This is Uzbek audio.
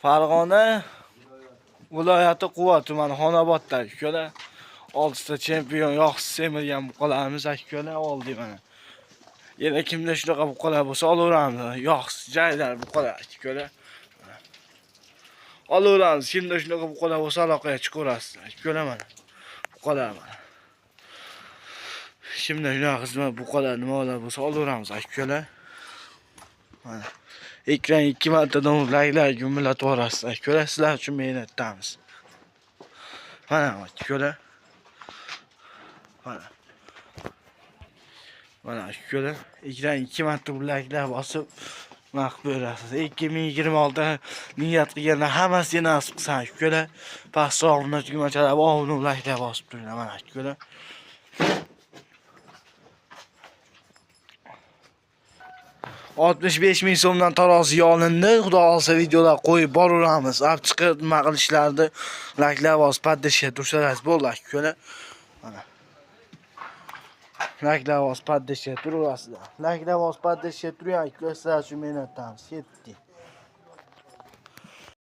Farg'ona viloyati Quva tumani Xonobodda aka-ukalar. 6 ta chempion yoqsiz semirgan buqalarimiz aka-ukalar oldik mana. Yana kimda shunaqa buqalar bo'lsa olaveramiz. Yoqsiz jaylar buqalar aka-ukalar. Olaveramiz. Kimda shunaqa buqalar bo'lsa aloqaga chiqaverasizlar aka-ukalar mana. Buqalar mana. Kimda shunaqa xizmat buqalar nimalar bo'lsa olaveramiz aka-ukalar. Mana. Ekran 2 martadan layklar gumillatib yuborasizlar aka-ukalar. Sizlar uchun mehnatdamiz. Mana aka-ukalar. Mana. Mana aka-ukalar. Ekran 2 marta layklar bosib nima qilib berasiz. 2026 niyat qilganlar hammasiga nasib qilsin aka-ukalar. Pastroqni tugmachalab obuna layklar bosib turinglar mana aka-ukalar. 65 ming so'mdan tarozi olindi. Xudo xolasa videolar qo'yib boraveramiz. Olib chiqib nima qilishlarni layklar bosib поддержка tursalar bo'ldi aka-ukalar. Mana. Layklar bosib поддержка turaverasizlar. Layklar bosib поддержка turing aka-ukalar, sizlar uchun mehnatdamiz. Ketdik.